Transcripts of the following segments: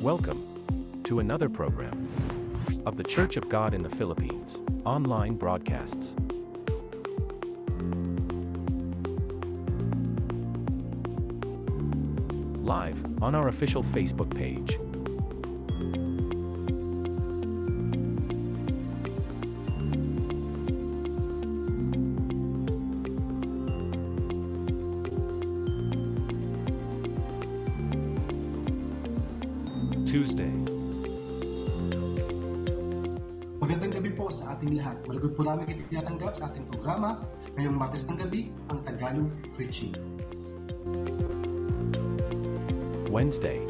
Welcome to another program of the Church of God in the Philippines, online broadcasts. Live on our official Facebook page. Tuesday. Magandang gabi po sa ating lahat. Malugod po namin kayo tinatanggap sa ating programa ngayong Martes ng gabi, ang Tagalog Preaching. Wednesday.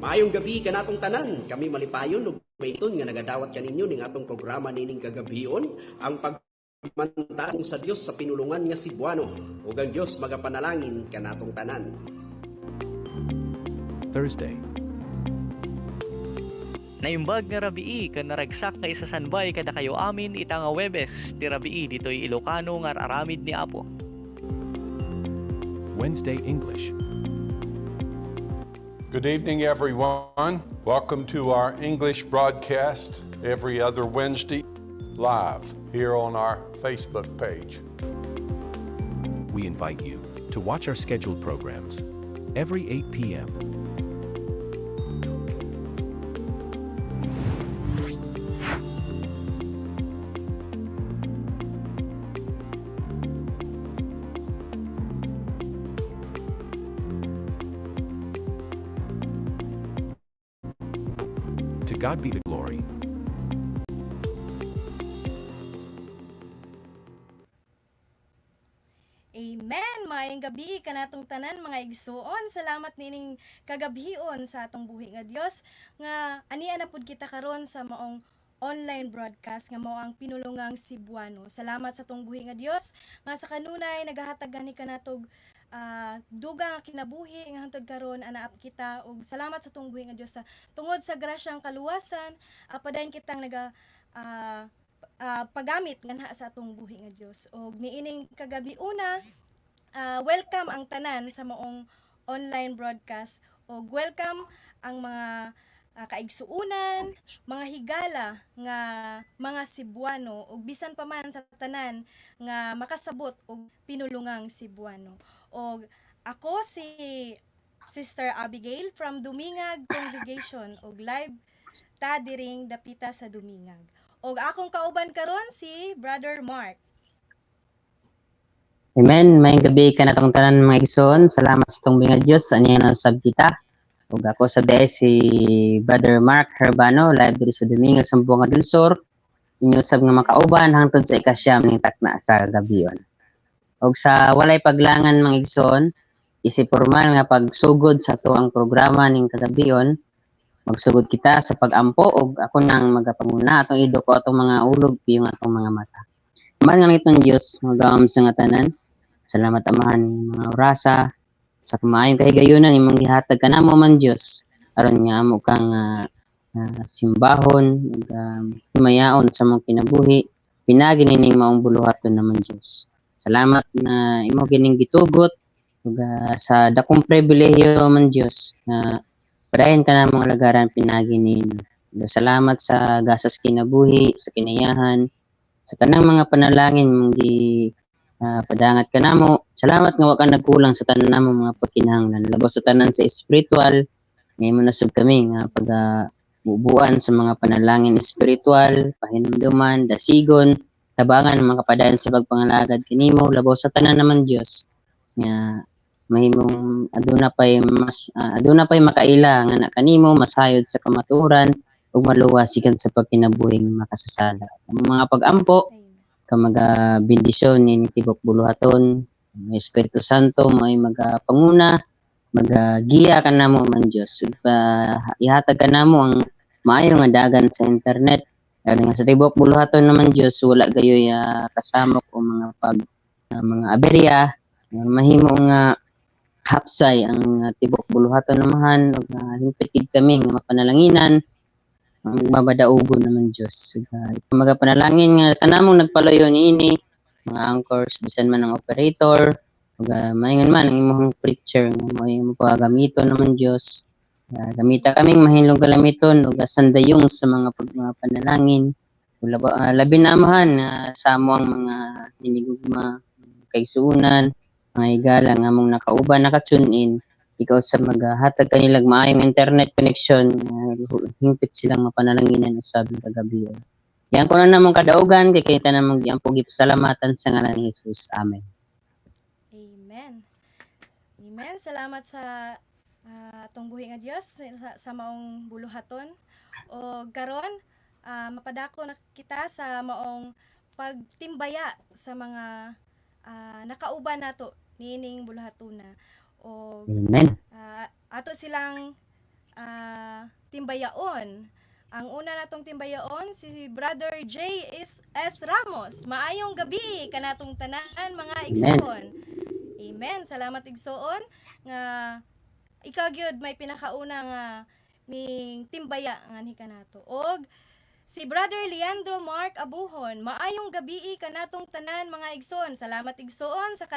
Maayong gabi kanatong tanan, kami malipayon ug mayton nga nagadawat kaninyo ning atong programa nining kagabion, ang pagmanta sa Dios sa pinulungan nga Cebuano. Ug ang Dios magapanalangin kanatong tanan. Thursday. Naimbag nga rabii ken naragsak nga isasanbay kadakayo amin ita nga Huwebes ti rabii ditoy Ilocano nga aramid ni Apo. Wednesday English. Good evening, everyone. Welcome to our English broadcast every other Wednesday, live here on our Facebook page. We invite you to watch our scheduled programs every 8 p.m. To God be the glory. Amen! Maayong gabi kanatong tanan mga igsuon. Salamat nining kagabhion sa atong buhi nga Dios nga ania na pud kita karon sa maong online broadcast nga mao ang pinulungang Cebuano. Salamat sa atong buhi nga Dios nga sa kanunay nagahatag gani kanatog dugang nga kinabuhi nga hantod karon anaap kita, ug salamat sa atong buhi nga Dios sa tungod sa grasyang kaluwasan, padayon kitang naga pagamit nganha sa atong buhi nga Dios. Og niining kagabi una, welcome ang tanan sa maong online broadcast ug welcome ang mga kaigsuunan, mga higala nga mga Cebuano ug bisan pa man sa tanan nga makasabot og pinulungang Cebuano. Og ako si Sister Abigail from Dumingag Congregation ug live ta diring dapita sa Dumingag. Og akong kauban karon si Brother Mark. Amen. Maayong gabi kanatong tanan mga igsoon. Salamat sa atong nga Dios aniya na usab kita. Ug ako sa diay si Brother Mark Herbano live diri sa Dumingag, Zamboanga del Sur. Inyo usab nga makauban hangtod sa 9 ning takna sa gabion. Ug sa walay paglangan mga igsoon, isip formal nga pagsugod sa atuang programa ning kagabion, magsugod kita sa pag-ampo ug ako nang magapanguna. Atong iduko atong mga ulog piyong atong mga mata. Mahal nga itong Dios, magawam sa nga tanan. Salamat Amahan mga orasa sa kamaayong kahigayunan imong gihatag kanamo man Dios, aron nga amo kang simbahon ug himayaon sa among kinabuhi pinaagi nining maong buluhaton naman Dios. Salamat na imo kining gitugot ug sa dakong pribilehiyo man Dios nga padayon ka namong alagaran pinaagi nini. Salamat sa gasas kinabuhi, sa kinayahan, sa tanang mga panalangin mong gi padangat ka namo. Salamat nga wa ka nagkulang sa tanan namo mga pagkinahanglan. Labaw sa tanan sa spiritual, ngayon mo nasub kami nga pag bubuan sa mga panalangin spiritual, pahinumduman, dasigon, tabangan mga kapadayon sa pagpangalagad kanimo. Labaw sa tanan naman Dios nga mahimong aduna pay mas aduna pay makaila nga na kanimo masayod sa kamatuoran ug maluwas sikan sa pagkinabuhing makasasala. Ang mga pag-ampo ka maga bendisyon ni tibok buluhaton, ang Espiritu Santo may magapanguna, magagiya ka namo man Dios. Ug ihatag ka namo ang maayo nga dagan sa internet. Aron nga sa tibok buluhaton naman Dios wala gayoy kasamok o mga pag mga aberya, mahimo nga hapsay ang tibok buluhaton namahan ug hingpit gid kami nga mapanalanginan ang magbabadaugo naman Dios. Ug magapanalangin nga kanamong nagpalayo niini mga anchors, bisan man ang operator ug maingon man ang imong preacher nga mo imo pagamiton naman, Dios. Gamita kaming mahinlong kalamiton ug sandayong sa mga panalangin. Ug labi na, Amahan, sa amo ang mga hinigugma, kaigsuonan, mga higala nga among nakauban, naka-tune in. Ikaw sa maghatag kanilang maayong internet connection, hingpit silang mapanalanginan usab kagabi. Yan ko na namong kadaugan kay kita namong giampo, gipasalamatan sa ngalan ni Jesus. Amen. Amen. Amen. Salamat sa atong buhi nga Dios sa maong buluhaton. O karon mapadako na kita sa maong pagtimbaya sa mga nakauban nato niining buluhatuna. O Amen. Ato silang timbayaon. Ang una natong timbayaon, si Brother J. S. S. Ramos. Maayong gabi kanatong tanan, mga igsoon. Amen. Salamat, igsoon, nga ikaw gyud may pinakauna nga ning timbaya nganhi kanato. Og si Brother Leandro Mark Abuhon, maayong gabi kanatong tanan, mga igsoon. Salamat, igsoon, sa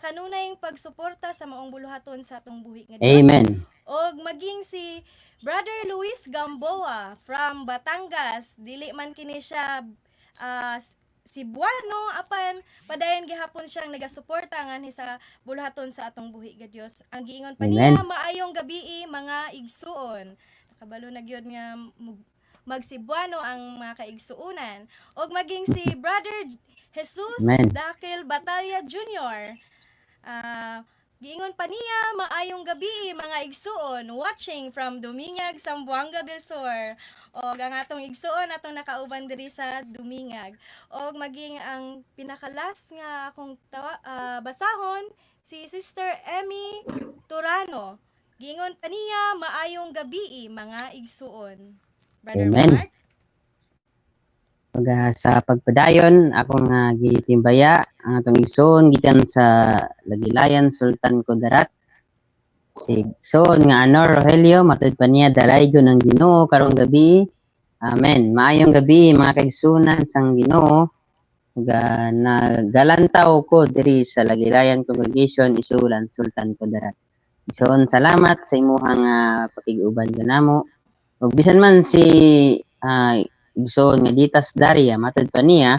kanunay pagsuporta sa maong buluhaton sa atong buhi nga Dios. Amen. Og maging si Brother Luis Gamboa from Batangas, dili man kini siya Cebuano, apan padayon gihapon siyang nagasuporta nganhi sa buluhaton sa atong buhi nga Dios. Ang giingon pa niya, Amen. "Maayong gabi, mga igsuon." Kabalo na gyud nga magsibuano ang mga kaigsuonan. Og maging si Brother Jesus Amen. Dakil Batalla Jr. Giingon pa niya, "Maayong gabi, mga igsuon, watching from Dumingag, Zamboanga del Sur." Og ang atong igsuon atong nakauban diri sa Dumingag. Og maging ang pinakalas nga akong basahon, si Sister Emmy Turano. Giingon pa niya, "Maayong gabi, mga igsuon." Brother Amen. Mark. Ug sa pagpadayon, akong gitimbaya ang atong igsoon gikan sa Lagilayan, Sultan Kudarat. Si igsoon nga Anor Rogelio, matud pa niya, dalaygon ang Ginoo karong gabi. Amen. Maayong gabi, mga kaigsuonan sang Ginoo. Ug nagalantaw ko diri sa Lagilayan Congregation, Isulan, Sultan Kudarat. Igsoon, salamat sa imuhang pakig-uban kanamo. Ug bisan man si igsoon nga Ditas Daria, matud pa niya,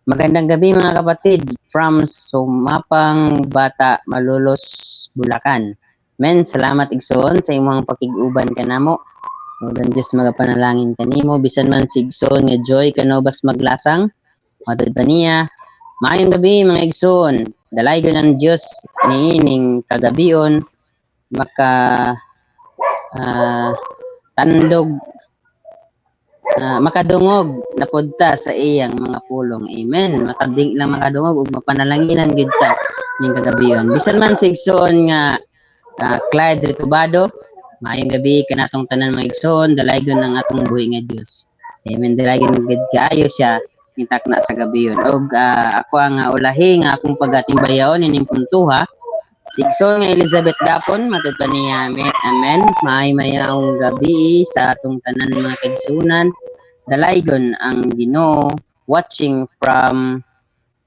"Magandang gabi, mga kapatid, from Sumapang Bata, Malolos, Bulacan." Men, salamat, igsoon, sa imong pakig-uban kanamo. Ug ang Diyos magapanalangin kanimo. Bisan man si igsoon nga Joy Canobas Maglasang, matud pa niya, "Maayong gabi, mga igsoon. Dalaygon ang Diyos niining kagabion, maka tandog makadungog na pud ta sa iyang mga pulong." Amen. Makading lang makadungog ug mapanalanginan gid ta ning kagabion. Bisan man si igsoon nga Clyde Ritubado, "Maayong gabi kanatong tanan, mga igsoon, dalaygon ang atong buhi nga Dios." Amen. Dalaygon gid kaayo siya nitakna sa gabion. Og ako ang ulahi nga akong pagatimbayaon ining puntuha, si igsoon nga Elizabeth Gapon, matud pa niya, "Amen. Amen. Maay mayong gabi sa atong tanan, mga kaigsuonan. Dalaygon ang Ginoo, watching from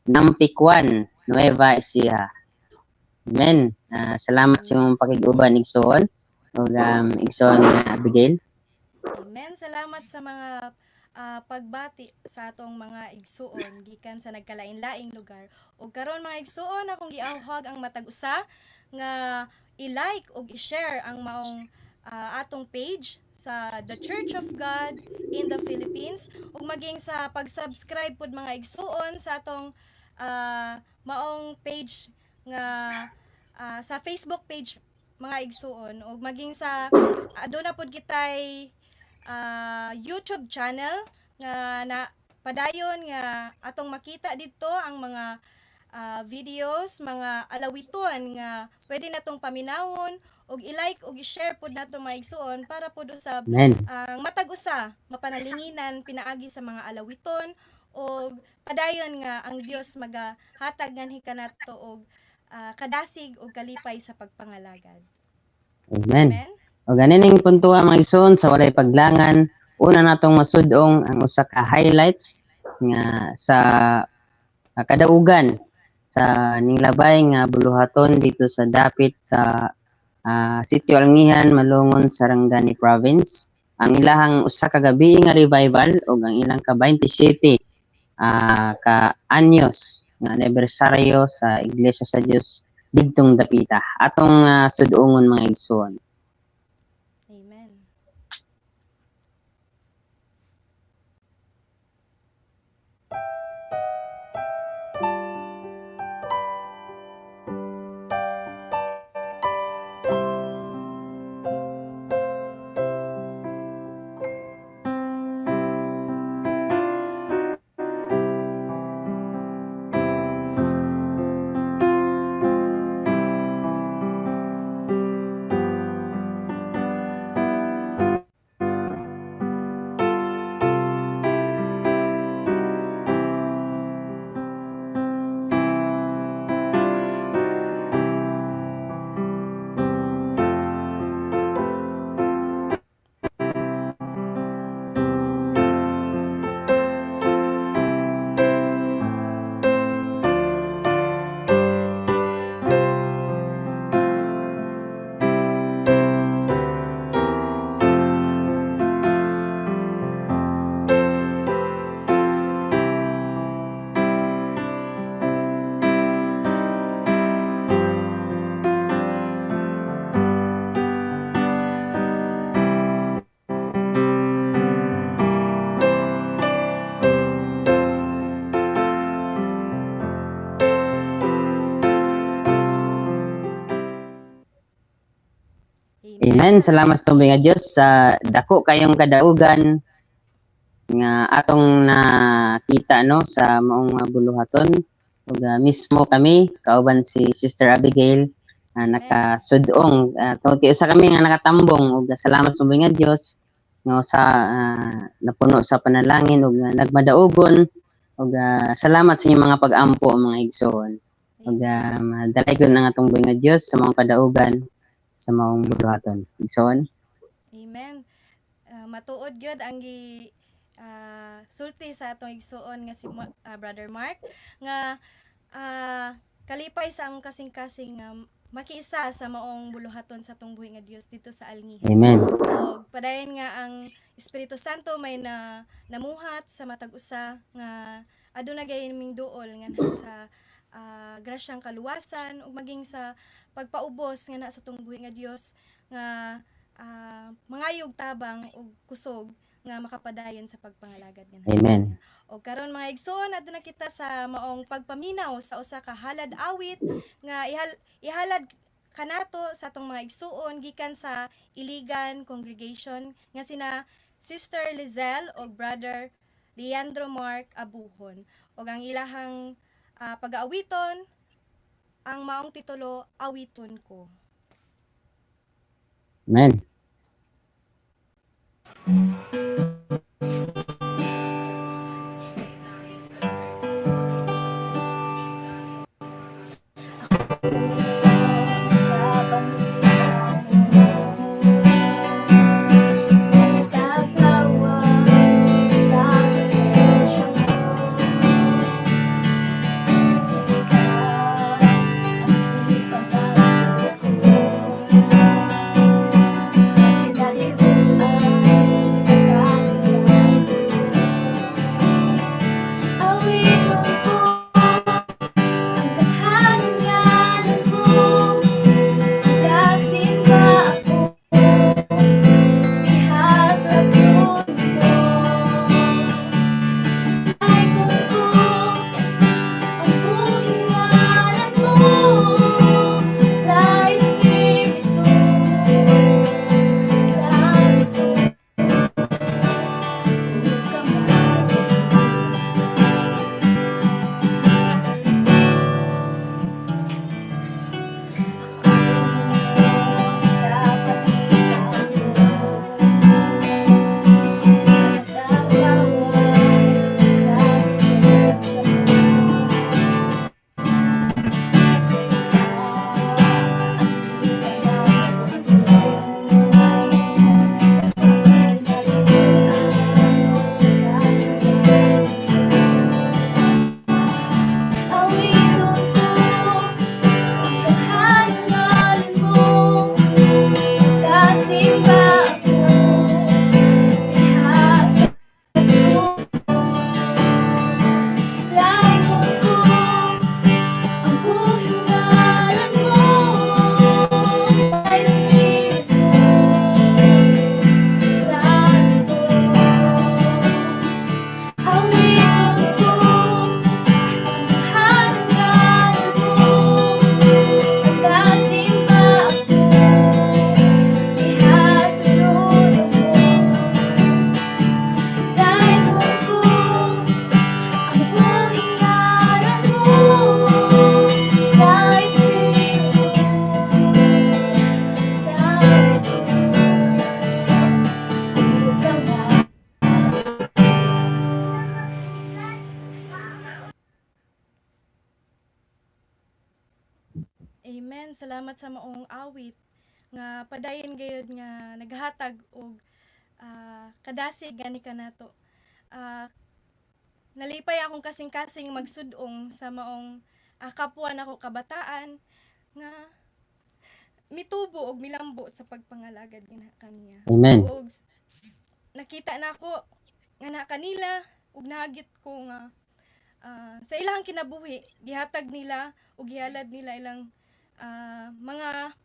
Nampicuan, Nueva Ecija." Amen. Salamat sa imong pakig-uban, igsoon. Ug igsoon nga Abigail. Amen. Salamat sa mga pagbati sa atong mga igsuon gikan sa nagkalain-laing lugar. Ug karon, mga igsuon, akong giawhag ang matag usa nga i-like ug i-share ang maong atong page sa The Church of God in the Philippines ug maging sa pag-subscribe pud, mga igsuon, sa atong maong page nga sa Facebook page, mga igsuon, ug maging sa aduna pud kitay YouTube channel nga na padayon nga atong makita dito ang mga videos, mga alawiton nga pwede natong paminawon ug i-like ug i-share pud nato, mga igsuon, para pud usab Amen. Ang matag usa mapanalinginan pinaagi sa mga alawiton ug padayon nga ang Dios magahatag nganhi kanato og kadasig ug kalipay sa pagpangalagad. Amen. Amen. O ganining puntuha, mga igsoon, sa walay paglangan, una natong masudong ang usa ka highlights nga sa kadaugan sa ninglabay nga buluhaton dito sa dapit sa Sitio Alngihan, Malungon, Sarangani Province. Ang ilahang usa ka gabi nga revival ug ang ilang ka 27 ka anyos nga anibersaryo sa Iglesia sa Dios didtong dapita. Atong sudungon, mga igsoon. Amen. Amen. Salamat sa nga Dios sa dako kayong kadaugan nga atong nakita, no, sa maong mga buluhaton. Ug mismo kami kauban si Sister Abigail nakasudong tungod kay usa kami nga nakatambong. Ug salamat sa nga Dios nga sa napuno sa panalangin ug nagmadaugon. Ug salamat sa inyong mga pag-ampo, mga igsoon. Ug dalaygon ang atong buhi nga Dios sa mga kadaugan sa maong buluhaton, igsoon. Amen. Matuod gyud ang gi sulti sa atong igsuon nga si Brother Mark nga kalipay sa among kasing-kasing nga makiisa sa maong buluhaton sa atong buhi nga Dios dito sa Alngihan. Amen. Og padayon nga ang Espiritu Santo may na namuhat sa matag usa nga aduna gayon ming duol nga na sa grasyang kaluwasan ug maging sa pagpaubos nga na sa atong buhi nga Dios nga mangayog tabang ug kusog nga makapadayon sa pagpangalagad nga na. Amen. O karon, mga igsoon, aduna kita sa maong pagpaminaw sa usa ka halad awit nga ihalad kanato sa atong mga igsuon gikan sa Iligan Congregation nga sina Sister Lizelle o Brother Leandro Mark Abuhon. Og ang ilahang pag-aawiton ang maong titulo, "Awiton Ko." Amen. Sa presensya mo, ikaw ang ipagbago ko. Amen. Salamat sa maong awit nga padayon gayud nga naghatag og kadasig gani kanato. Nalipay akong kasing-kasing magsudong sa maong kapwa nako kabataan nga mitubo og milambo sa pagpangalagad nga kaniya. Amen. Og nakita nako nga na kanila ug nahagit ko nga sa ilang kinabuhi gihatag nila ug gihalad nila ilang mga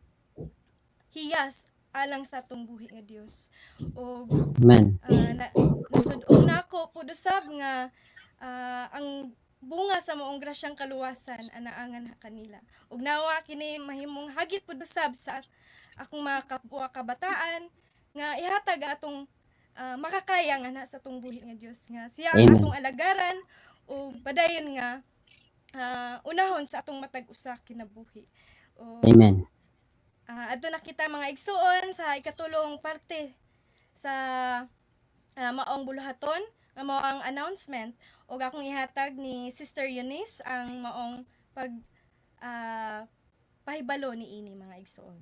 hiyas alang sa atong buhi nga Dios. Og Amen. Nasud-ong nako pud usab nga ang bunga sa maong grasyang kaluwasan anaa nga na kanila. Ug nawa kini mahimong hagit pud usab sa akong mga kapwa kabataan nga ihatag ang atong makakaya nga na sa atong buhi nga Dios nga siya ang Amen. atong alagaran ug padayon nga unahon sa atong matag usa kinabuhi. Ug Amen. Adto na kita mga igsuon sa ikatulong parte sa maong buluhaton nga mao ang announcement ug akong ihatag ni Sister Eunice ang maong pag pahibalo niini mga igsuon.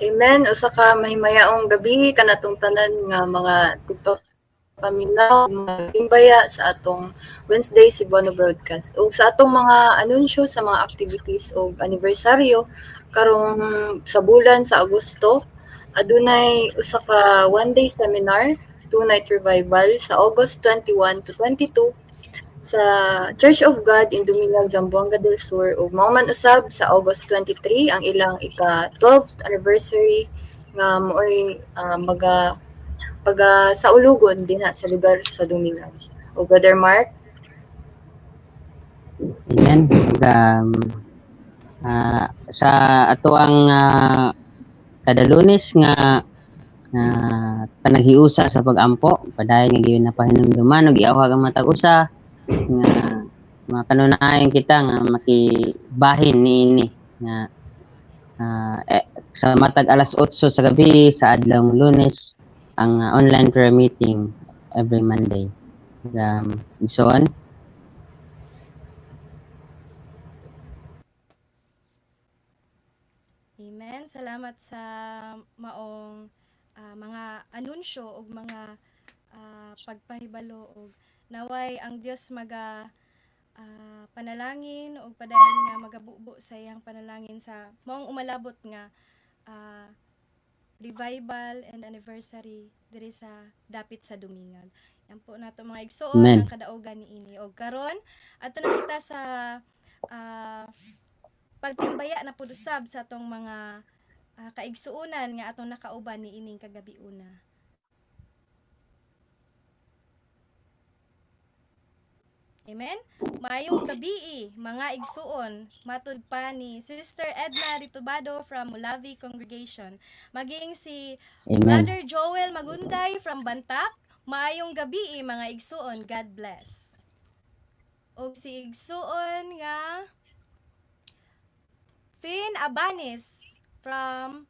Amen. Usa ka mahimayaong gabi kanatong tanan nga mga TikTok paminaw, mga timbaya sa atong Wednesday Cebuano broadcast. O sa atong mga anunsyo sa mga activities o anibersaryo karong sa bulan sa Agosto, adunay usa ka one day seminar, two night revival sa August 21 to 22 sa Church of God in Dumingag, Zamboanga del Sur ug mao man usab sa August 23 ang ilang ika 12th anniversary nga maoy maga paga sa ulugon dinha sa lugar sa Dumingag. O Brother Mark. Amen. Ug, sa ato ang kada Lunes nga panaghiusa sa pag-ampo, padayon nga gyud napahinumduman ug iawhag ang matag usa nga makanunayan kita nga makibahin niini nga sa matag alas 8 sa gabi sa adlawng Lunes ang online prayer meeting every Monday. So on. Amen. Salamat sa maong mga anunsyo ug mga pagpahibalo ug naway ang Dios maga panalangin ug padayon nga magabubo sa iyang panalangin sa maong umalabot nga revival and anniversary diri sa dapit sa Dumingag. Yan po nato mga igsoon Amen. ang kadaugan niini. Og karon adto na kita sa pagtimbaya na pud usab sa atong mga kaigsuonan nga atong nakauban niining kagabiuna. Amen? Maayong gabii, mga igsuon, matud pa ni Sister Edna Ritubado from Mulavi Congregation. Maging si Amen. Brother Joel Magunday from Bantak, maayong gabii mga igsuon, God bless. Og si igsuon nga Finn Abanis from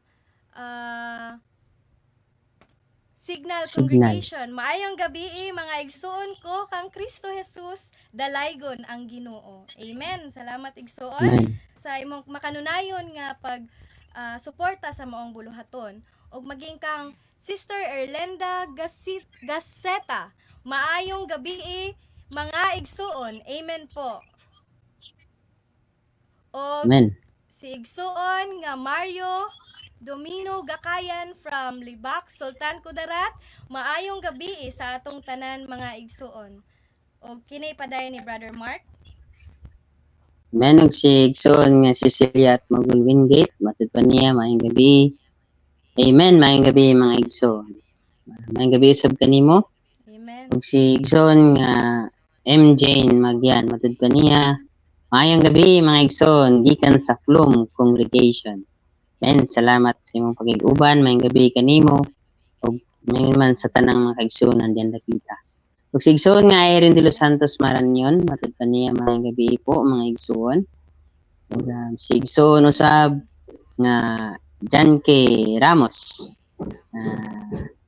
Signal Signal. Congregation. Maayong gabii mga igsuon ko kang Kristo Jesus dalaygon ang Ginoo. Amen. Salamat igsuon Amen. sa imong makanunayon nga pag suporta sa maong buluhaton. Ug maging kang Sister Erlenda Gaseta. Maayong gabii mga igsuon. Amen po. Og Amen. si igsuon nga Mario Domino Gakayan from Libak, Sultan Kudarat. Maayong gabi sa atong tanan mga igsuon. Og kini padayon ni Brother Mark. Amen. Ug si igsoon nga Cecilia at Magul Wingate, matud pa niya, maayong gabi. Amen. Maayong gabi mga igsoon. Maayong gabi usab kanimo. Amen. Ug si igsoon nga M. Jane Magyan, matud pa niya. Maayong gabi mga igsoon gikan sa Flume Congregation. Amen. Salamat sa imong pakig-uban, maayong gabi kanimo ug maayong man sa tanang mga kaigsuonan diyan dakita. Ug si igsoon nga Irene de los Santos Maranyon, matud pa niya, maayong gabi po mga igsoon. Ug si igsoon usab nga Jan K. Ramos,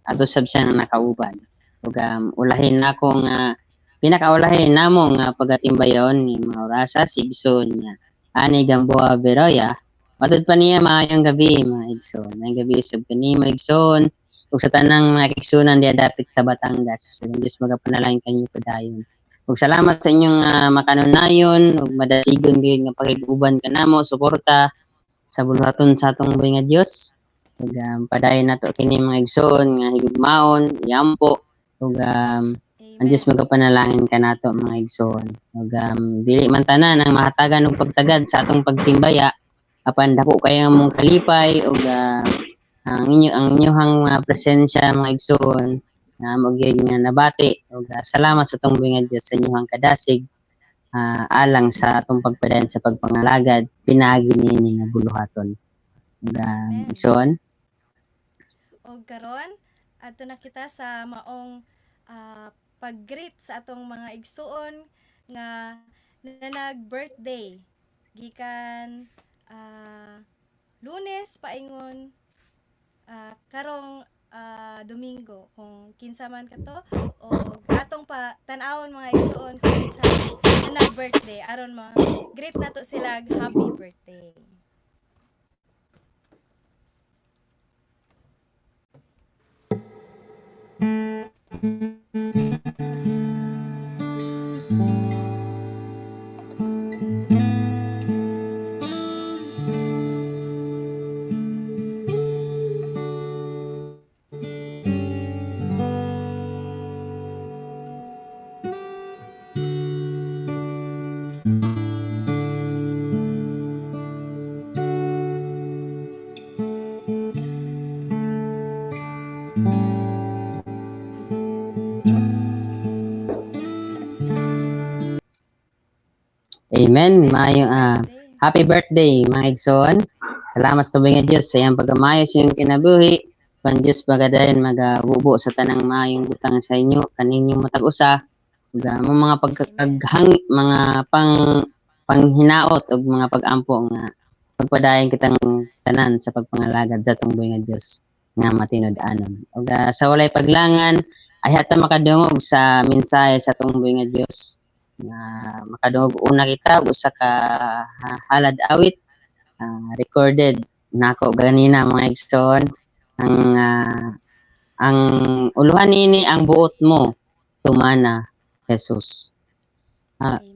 ato sab siya nga nakauban. Ug ulahin nako nga pinakaulahin namo nga pagatimbayon ni mga orasa si Igsoon nga Ani Gamboa Veroya. Matud pa niya, maayong gabi mga igsoon. Maayong gabi sub kanimo, igsoon, ug sa tanang mga kaigsuonan diha dapit sa Batangas. Ang Dios magapanalangin kanyo padayon. Ug salamat sa inyong makanunayon ug madasigon gyud nga pakig-uban kanamo, suporta sa buluhaton sa atong buhi nga Dios. Ug padayon nato kini mga igsoon nga higugmaon, iampo ug ang Dios magapanalangin kanato mga igsoon. Ug dili man tanan ang mahatagan og pagtagad sa atong pagtimbaya, apan dako kay ang among kalipay ug ang inyohang mga presensya mga igsoon nga amo gyud nga nabati ug salamat sa atong buhi nga Dios sa inyohang kadasig alang sa atong pagpadayon sa pagpangalagad pinaagi niini nga buluhaton. Ug Amen. igsoon. Og karon adto na kita sa maong pag-greet sa atong mga igsuon nga na nag-birthday gikan Lunes paingon karong Domingo, kung kinsa man kato, o atong pa tan-awon mga igsuon kung kinsa na nag-birthday aron ma-greet nato sila happy birthday. Amen. Happy Maayong birthday. Happy birthday mga igsoon. Salamat sa buhi nga Dios sa iyang pagkamayo sa inyong kinabuhi. Kung ang Dios magadayon magabubo sa tanang maayong butang sa inyo kaninyong matag usa ug mga pagkakaghang mga panghinaot ug mga pag-ampo nga pagpadayon kitang tanan sa pagpangalagad sa atong buhi nga Dios nga matinud-anon. Ug sa walay paglangan ay hata makadungog sa mensahe sa atong buhi nga Dios nga makadungog una kita og usa ka halad awit recorded nako ganina mga igsoon. Ang uluhan niini, "Ang buot mo tumana Jesus." Amen.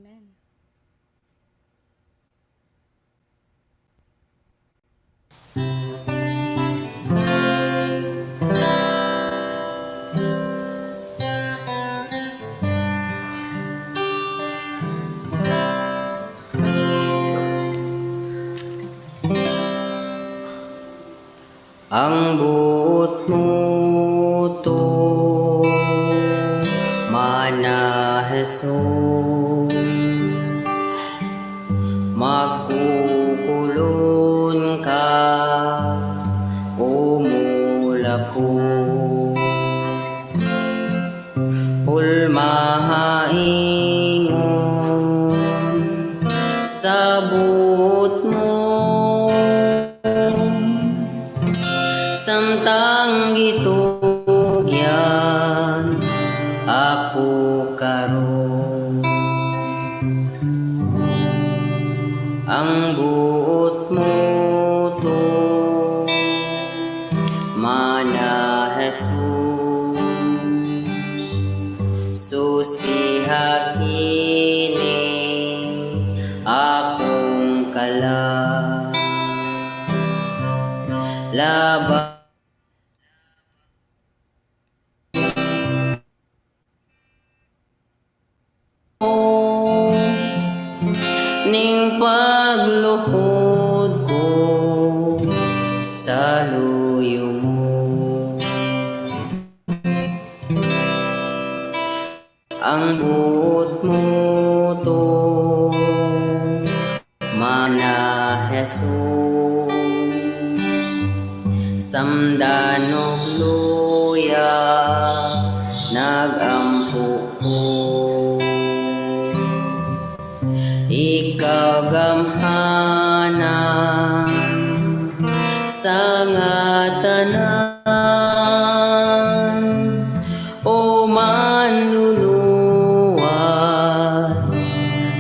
Ang buot mo to mana Jesus, magkukulon ka umula ko hulmahaingon sa buot mo samtang gitugyan ako karon. Ang buot mo to mana Jesus, susiha kini akong kala laban ning pagluhod ko sa luyo mo. Ang buot mo to mana Jesus, samdanog luya nagampo ko, ikaw gamhanan sa nga tanan o Manluluwas,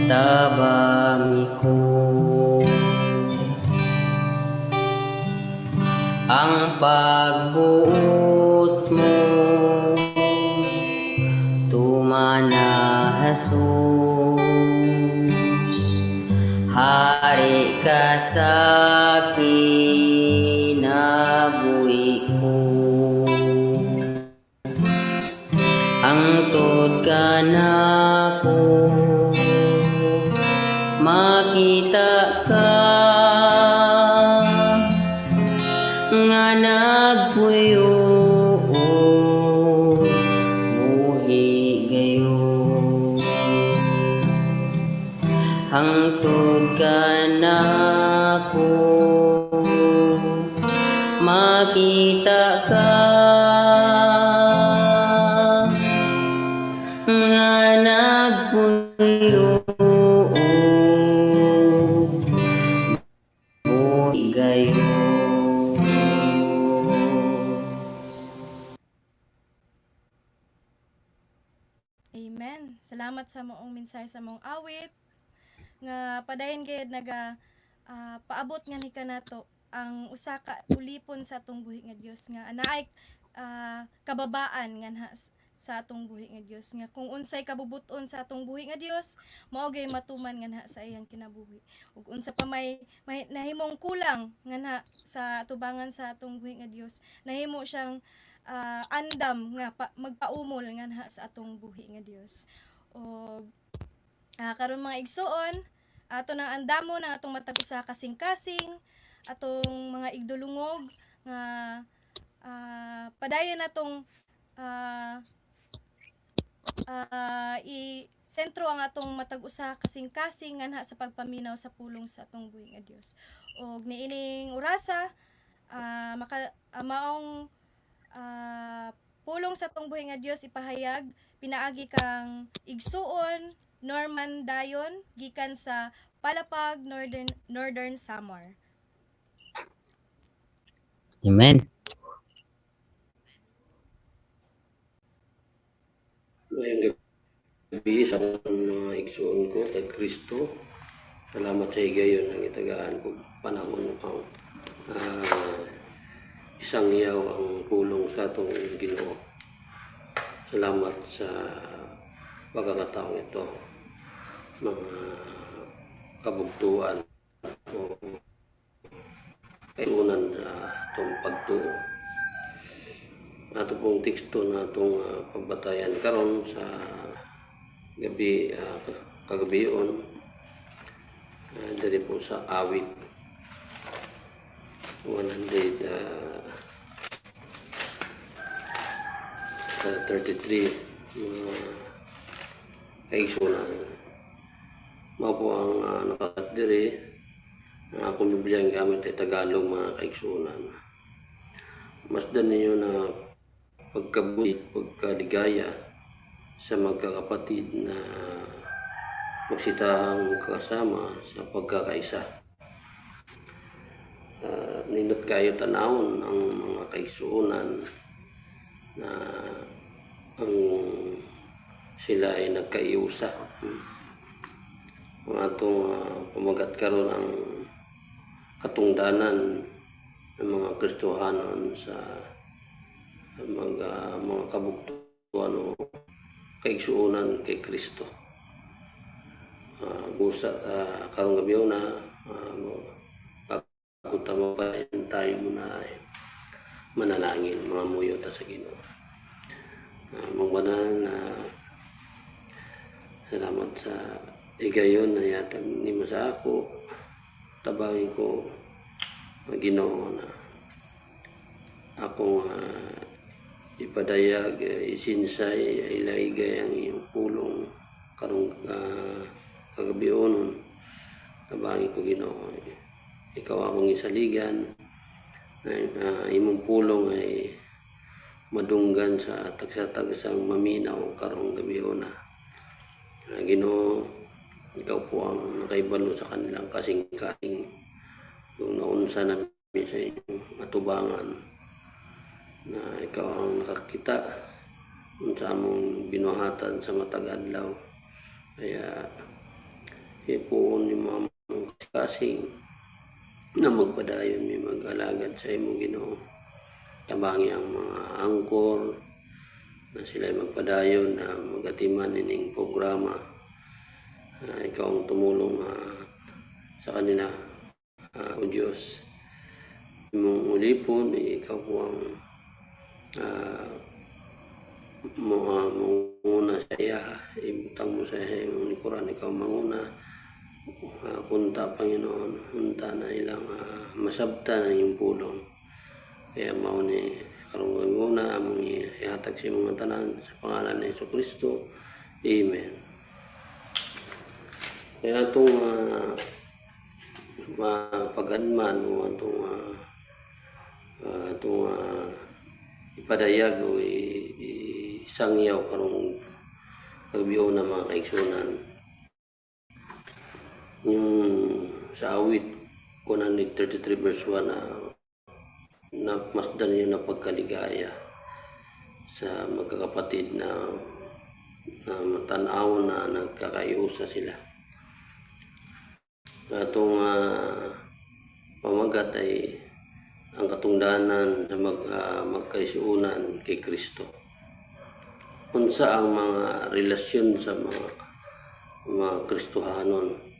tabangi ko. Ang pagbuot mo, tumana Jesus, hari ka sa kinabuhi ko. Hangtod ka nako, makita ka nga nagpuyo buhi gayon. Hangtod ka nako, makita ka nga nagpuyo buhi gayon. Amen. Salamat sa maong mensahe, sa maong awit nga padayon gayud naga paabot nga ni kanato ang usa ka ulipon sa atong buhi nga Dios nga anaay kababaan nga sa atong buhi nga Dios, nga kung unsay kabubuton sa atong buhi nga Dios, mao gay matuman nga sa iyang kinabuhi, ug unsa pa may nahimong kulang nga sa atubangan sa atong buhi nga Dios, nahimo siyang andam nga magpaumol nga sa atong buhi nga Dios. Og karon, mga igsuon, ato nang andamo na atong matag usa kasing-kasing, atong mga igdulungog nga padayon natong i sentro ang atong matag usa kasing-kasing nganha sa pagpaminaw sa pulong sa atong buhi nga Dios. Og niining orasa, maka maong pulong sa atong buhi nga Dios ipahayag pinaagi kang igsuon Norman Dayon gikan sa Palapag, Northern Northern Samar. Amen. Ngayong gabi sa mga igsuon ko kay Kristo. Salamat sa higayon ang itagaan ko panahon ang isang yaw ang pulong sa atong Ginoo. Salamat sa pagkakataong ito, mga kabugtuan o kaiunan sa atong pagtuo. Ato pong teksto na atong pagbatayan karon sa gabi, kagabion, diri po sa Awit 133, mga kaigsunan. Mao po ang nakalat diri. Ang akong Biblia ang gamit ay Tagalog, mga kaigsunan. Masdan ninyo na pagkabuhi, pagkaligaya sa magkakapatid na magsitahang kasama sa pagkakaisa. Nindot kayo tanawon ang mga kaigsuonan na ang sila ay nagkaiusa. Ang atong pamagat karon, ang katungdanan ng mga Kristohanon sa mga kabugtuan o kaigsuonan kay Kristo. Busa karong gabi na bago ta mabayan, tayo muna ay manalangin, mga muyo ta sa Ginoo. Mangbanan na salamat sa higayon na yatag nimo sa ako. Tabangin ko, Ginoo, na akong ipadayag, isinsay, ilaygay ang iyong pulong karong kagabionon. Tabangin ko, Ginoo, ikaw akong isaligan na imong pulong ay madunggan sa tagsa-tagsang maminaw karong gabiona. Ginoo, ikaw po ang nakaibalo sa kanilang kasing-kasing kung naunsa namin sa inyong atubangan, na ikaw ang nakakita Unsa among binuhatan sa matag adlaw. Kaya ipuon nimo among kasing na magpadayon mi mag-alagad sa imo, Ginoo. Tabangi ang mga anchor na sila ay magpadayon na magatiman ining programa. Ikaw ang tumulong sa kanila, O Diyos. Imong ulipon, ikaw po ang manguna sa iya, ibutang mo sa imong likuran, ikaw manguna. Kunta, Panginoon, unta na ilang masabta na iyong pulong. Kaya mao ni karong una among ihatag sa imong tanan sa pangalan ni Hesus Kristo. Amen. Kaya itong mapaganman o atong atong ipadayag o isangyaw karong kagabiuna, mga kaigsunan, yung sa Awit 133 verse 1 na masdan niyo na pagkaligaya sa magkakapatid na matanaw na nagkakaiusa sila. Atong pamagat ay ang katungdanan sa magkaisuunan kay Kristo. Unsa ang mga relasyon sa mga Kristohanon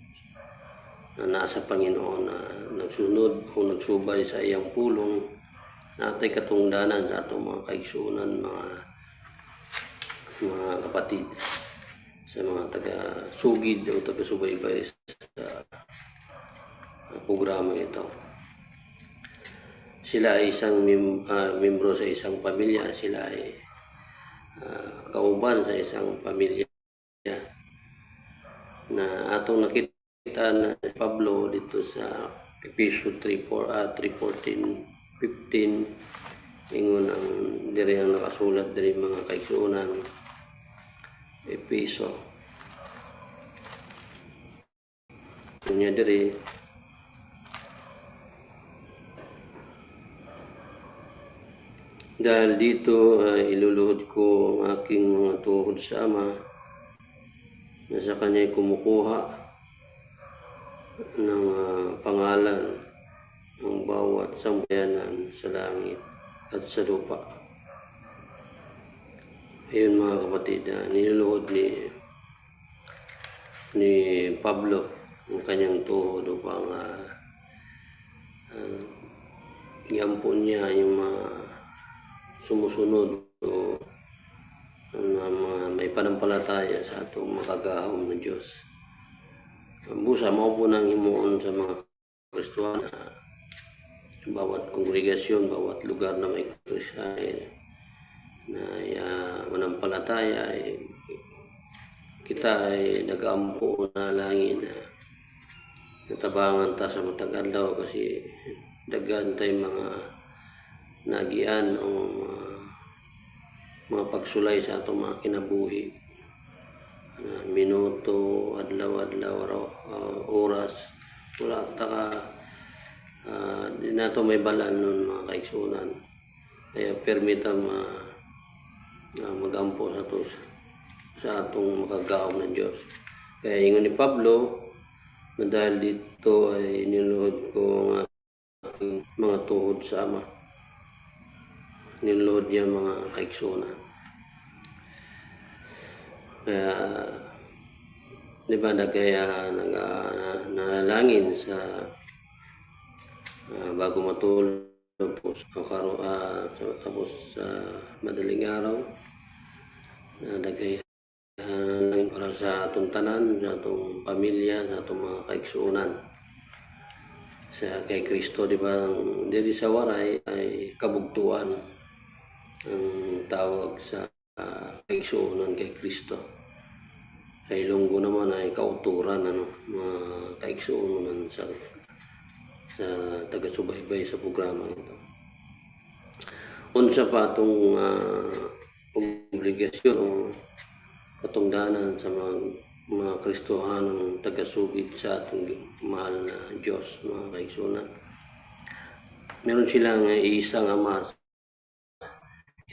na nasa Panginoon na nagsunod o nagsubay sa iyang pulong, natay katungdanan sa atong mga kaigsuonan, mga kapatid, sa mga taga-sugid o taga-subaybay sa programa ito. Sila ay isang membro sa isang pamilya, sila ay kauban sa isang pamilya na atong nakita na si Pablo dito sa Episo 3:4, 3:14, 15. Ingon ang diri, ang nakasulat diri, mga kaigsuonan, Episo unya diri, "Dahil dito ay iluluhod ko ang aking mga tuhod sa Ama, na sa Kanya'y kumukuha ng pangalan ng bawat sambayanan sa langit at sa lupa." Ayun, mga kapatid, niluluhod ni Pablo ang kanyang tuhod upang iampon niya yung mga sumusunod o na mga may panampalataya sa atong makagahom na Diyos. Busa, mao po nang himuon sa mga Kristuhan na bawat kongregasyon, bawat lugar na may Kristo na manampalataya ay kita ay nag-ampo na langin na natabangan ta sa matag adlaw kasi daghan tay mga nagian o mga pagsulay sa atong mga kinabuhi. Minuto, adlaw-adlaw, araw, oras, wala ta ka di nato may balan nun, mga kaigsunan. Kaya permita magampo sa atong makagaom ng Diyos. Kaya ingon ni Pablo na dahil dito ay niluhod ko ang aking mga tuhod sa Ama. Niluhod niya, mga kaigsunan. Kaya di ba nagkaya nanalangin sa bago matulog, tapos tapos sa madaling araw na nagaya para sa atong tanan, sa atong pamilya, sa atong mga kaigsuonan sa kay Kristo, di ba? Ang diri sa Waray ay kabugtuan ang tawag sa kaigsuonan kay Kristo. Sa Ilonggo naman ay kauturan, ano, mga kaigsuonan sa taga-subaybay sa programa ito. Unsa pa atong obligasyon o katungdanan sa mga Kristohanong tagasugid sa atong mahal na Diyos, mga kaigsuonan? Meron silang isang ama.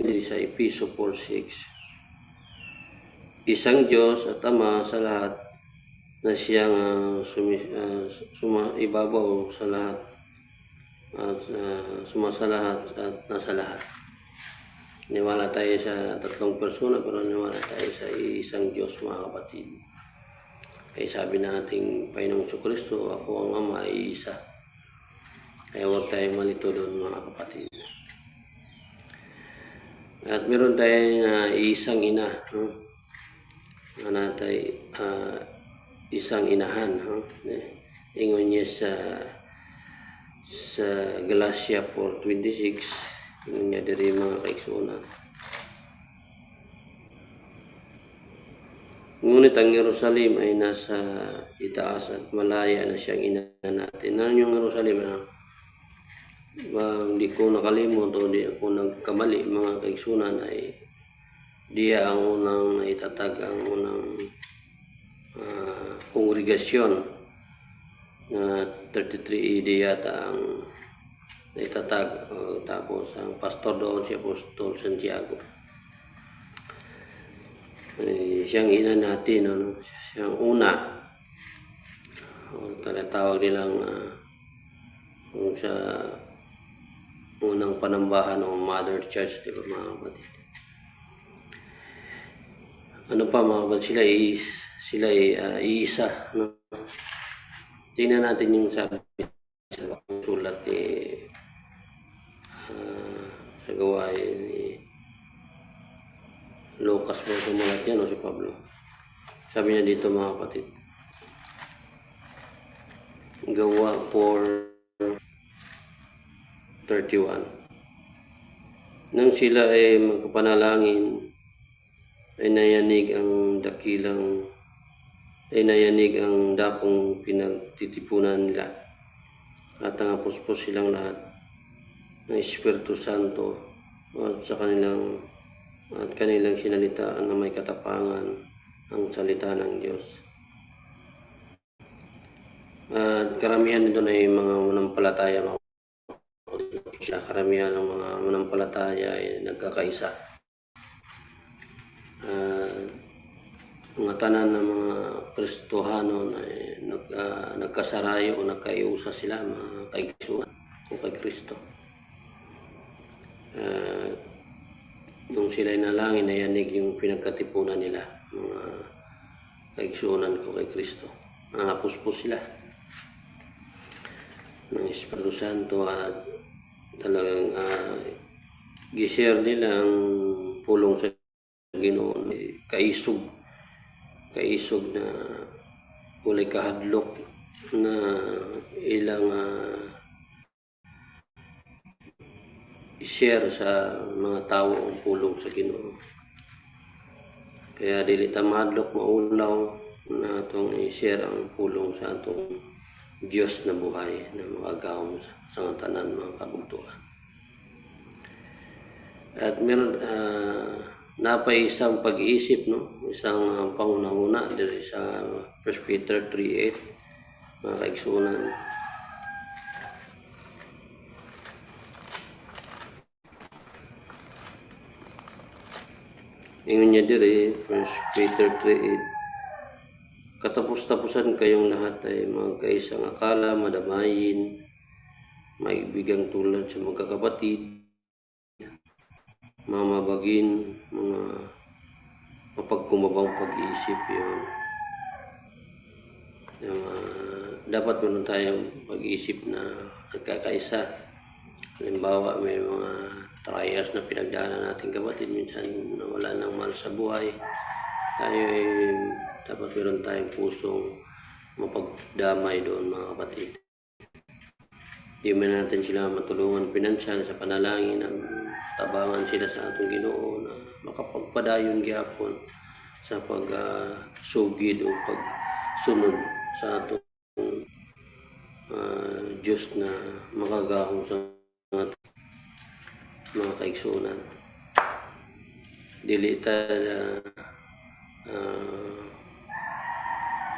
Hindi sa Episo 4:6. Isang Diyos at Ama sa lahat na siyang sumaibabaw sa lahat at sumasalahat at nasa lahat. Niwala tayo sa tatlong persona pero niwala tayo sa isang Diyos, mga kapatid. Kaya sabi ng ating Panginoong Kristo, "Ako ang Ama ay isa." Kaya huwag tayong malito doon, mga kapatid. At meron tayo na isang ina, no? Natay isang inahan. No? Ingon niya sa Galatia 4:26, ingon niya diri, mga kaigsuonan. Ngunit ang Jerusalem ay nasa itaas at malaya na siyang ina natin. Ano yung Jerusalem? Ha? Ba, hindi ko nakalimot o di ako nagkamali, mga kaigsuonan, ay diya ang unang naitatag ang unang kongregasyon na 33 AD yata ang naitatag. Tapos ang pastor doon si Apostol Santiago. Ay, siyang ina natin, ano? Siyang una. O, tinatawag nilang kung sa unang panambahan o Mother Church, di ba, mga kapatid? Ano pa, mga kapatid, sila ay iisa. No? Tingnan natin yung sabi sa sulat ni sa gawain ni Lucas ba sumulat yan o si Pablo? Sabi niya dito, mga kapatid. Gawa 4:31. Nang sila ay magkapanalangin, ay nayanig ang dakong pinagtitipunan nila at ang puspos silang lahat ng Espiritu Santo at sa kanilang at kanilang sinalita na may katapangan ang salita ng Diyos. At karamihan nito ay mga manampalataya, mga siya. Karamihan ng mga manampalataya ay nagkakaisa. At mga tanan ng mga Kristohano ay nagkasarayo o nagkaiusa sila, mga kaigsuonan o kay Kristo. Nung sila'y nalangin, nayanig yung pinagkatipunan nila, mga kaigsuonan ko kay Kristo. Nangapuspos sila ng Espiritu Santo at talagang gishare nila ang pulong sa Ginoo. Kaisog, kaisog na walay kahadlok na ilang i-share sa mga tao ang pulong sa Ginoo. Kaya dili ta mahadlok, maulaw na atong i-share ang pulong sa atong Diyos na buhay na makagahom sa tanan, mga kabugtuan. At meron napay isang pag-iisip, no? Isang panguna-una diri sa 1 Peter 3:8, mga kaigsuonan. Ingon niya diri, 1 Peter 3:8, katapos-tapusan kayong lahat ay magkaisang akala, madamayin, maibigang tulad sa magkakapatid, mamabagin, mga mapagkumbabang pag-iisip yun. Dapat meron tayong pag-iisip na nagkakaisa. Halimbawa, may mga trials na pinagdaanan natin, kapatid, minsan wala nang mahal sa buhay. Tayo ay dapat meron tayong pusong mapagdamay doon, mga kapatid. Di man natin sila matulungan pinansyal, sa panalangin, ang tabangan sila sa atong Ginoo na makapagpadayon gihapon sa pagsugid o pagsunod sa atong Diyos na makagahom sa mga kaigsuonan. Dili ta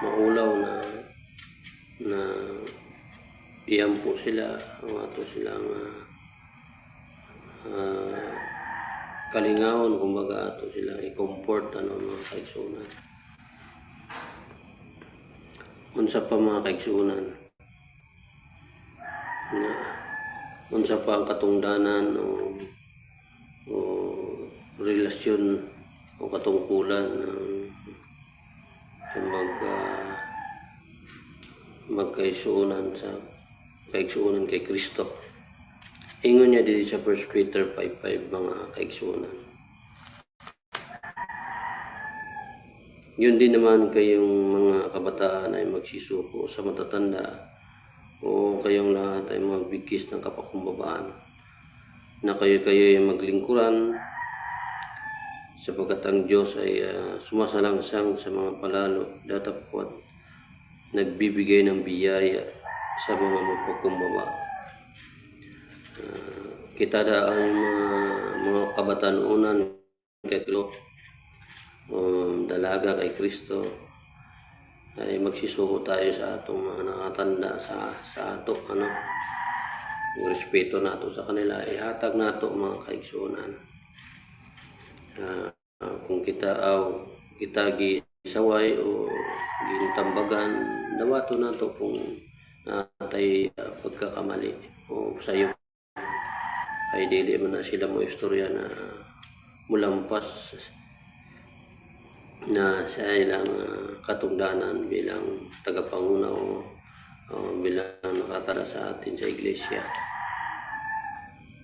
maulaw na na iyampo sila ang ato silang kalingawon, kumbaga ato silang i-comfort, ano, mga kaigsuonan. Unsa pa, mga kaigsuonan, nga unsa pa ang katungdanan o relasyon o katungkulan ng sa magkaigsuonan sa kaigsuonan kay Kristo? Ingon niya dito sa 1 Peter 5:5, mga kaigsuonan. Yun din naman, kayong mga kabataan ay magsisuko sa matatanda, o kayong lahat ay magbigkis ng kapakumbabaan na kayo-kayo ay maglingkuran, sapagkat ang Diyos ay sumasalangsang sa mga palalo, datapwat nagbibigay ng biyaya sa mga mapagkumbaba. Kita da ang mga kabataan kay Kristo, dalaga kay Kristo, ay magsisuko tayo sa atong mga nakatanda sa ato, ano, yung respeto nato sa kanila ihatag nato, mga kaigsuonan. Kung kita aw kita gisaway o gintambagan, dawato nato kung natay pagkakamali o sayo, kay dili man na sila mo istorya na mulampas na sa ilang katungdanan bilang tagapanguna o bilang nakatala sa atin sa iglesia,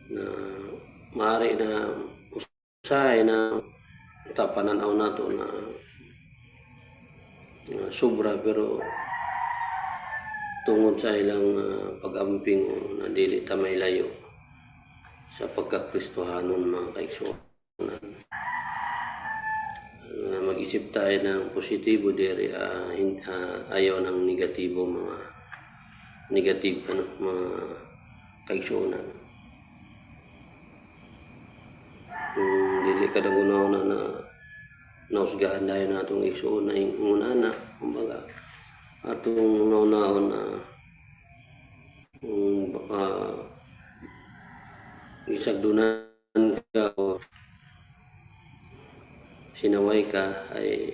na maaari na usahay na tapananaw nato na sobra, pero tungod sa ilang pag-amping o na dili ta may layo sa pagkakristohanon, mga kaigsuonan. Mag-isip tayo ng positibo diri, ayaw ng negatibo, mga negative, ano, mga kaigsuonan. Kung dili ka nang una na nausgahan dayon na atong igsuon na ingon ana, kumbaga atong una-unahon na kung isagdunan ka o sinaway ka, ay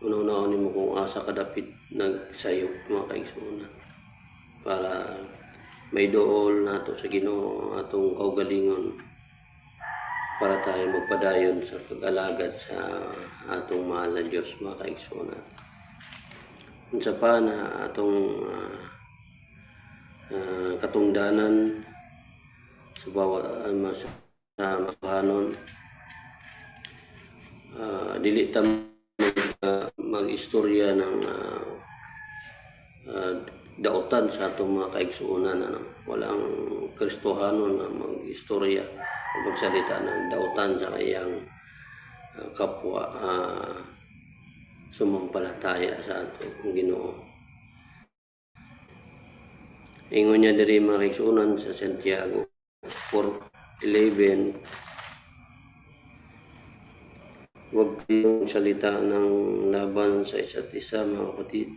una-unahon nimo kung asa ka dapit nagsayop, mga kaigsuonan, para may dool nato sa Ginoo ang atong kaugalingon para tayo magpadayon sa pag-alagad sa atong mahal na Diyos, mga kaigsuonan. Unsa pa na atong katungdanan sa bawat sa mahanon, dili ta mag-istorya ng dautan sa atong mga kaigsuonan, ano. Walang Kristohano na mag-istorya o magsalita ng dautan sa kayang kapwa sumampalataya sa atong Ginoo. Ingon niya diri, mga kaigsuonan, sa Santiago 4:11, "Huwag kayong salita ng laban sa isa't isa, mga kapatid.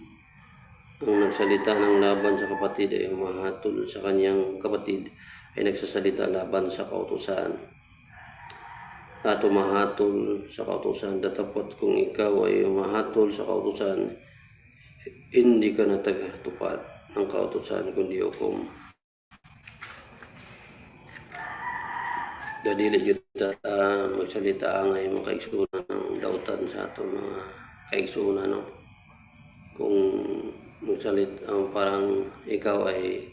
Ang nagsalita ng laban sa kapatid ay humahatol sa kanyang kapatid ay nagsasalita laban sa kautusan at humahatol sa kautusan. Datapwat kung ikaw ay humahatol sa kautusan, hindi ka na tagatupad ng kautusan kundi hukom." Dadili gyud ta magsalita angay, mga kaigsuonan, ng dautan sa atong mga kaigsuonan, no? Kung magsalita, parang ikaw ay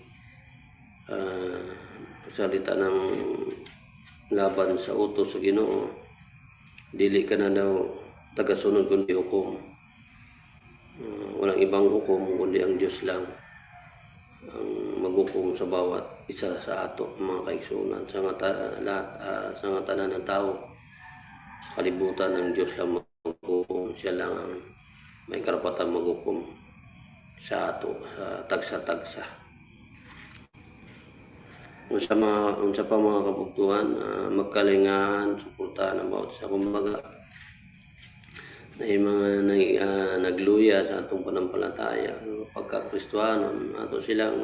magsalita ng laban sa utos sa Ginoo, dili ka na daw tagasunod kundi hukom. Walang ibang hukom kundi ang Diyos lang ang maghukom sa bawat isa sa ato, mga kaigsuonan, sa nga lahat, sa nga tanan ng tao sa kalibutan. Ang Diyos lang maghukom, siya lang ang may karapatan maghukom sa ato sa tagsa-tagsa. Unsa pa, mga kabugtuhan, magkalingahan, suportahan ang bawat isa, kumbaga na yung mga nagluya sa atong panampalataya, pagka-Kristohanon, ato silang